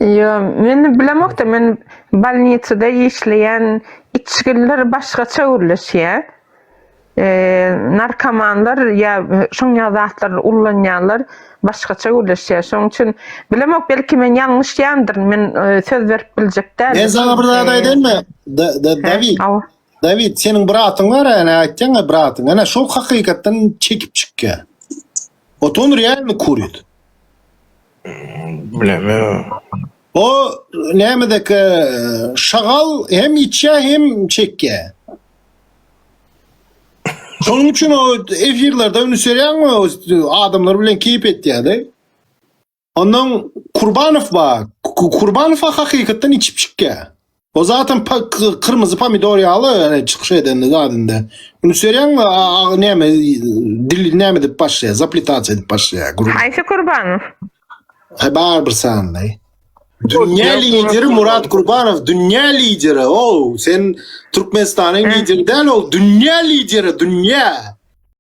Ýo, men bilemokda, men bolnisada işleýän içgililer başgaça gürleşýär. Narkomanlar ýa şoň ýaly zatlary ullanýanlar başgaça gürleşýär. Şoň üçin bilemok, belki men ýalňyşýandyryn, men söz berip biljek däl. Men saňa bir zat aýdaýynmy? Dawid, Dawid, seniň bratyň bar, ene aýtýaň-a bratyň. Ene şol hakykatdan çekip çykýar. Ot on realno kurit. Bilemok. O nämedeki şagal hem içýär hem çekýär. Şonuň üçin o efirlerde üns berýäňmi o adamlar bilen keýp etýär-de. Ondan Kurbanow bar. Kurbanow hakykatdan içip çykýar. O zaten kyrmyzy pomidor ýaly ýani çykyş edende zadynda. Üns berýäňmi näme dil näme edip başlaýar, zaplitasiýa edip başlaýar. Haýsy Kurbanow? He bar bir sanly. Dünýä lideri Murat Kurbanow, dünýä lideri. O, sen Türkmenistanyň lideri däl, ol dünýä lideri, dünýä.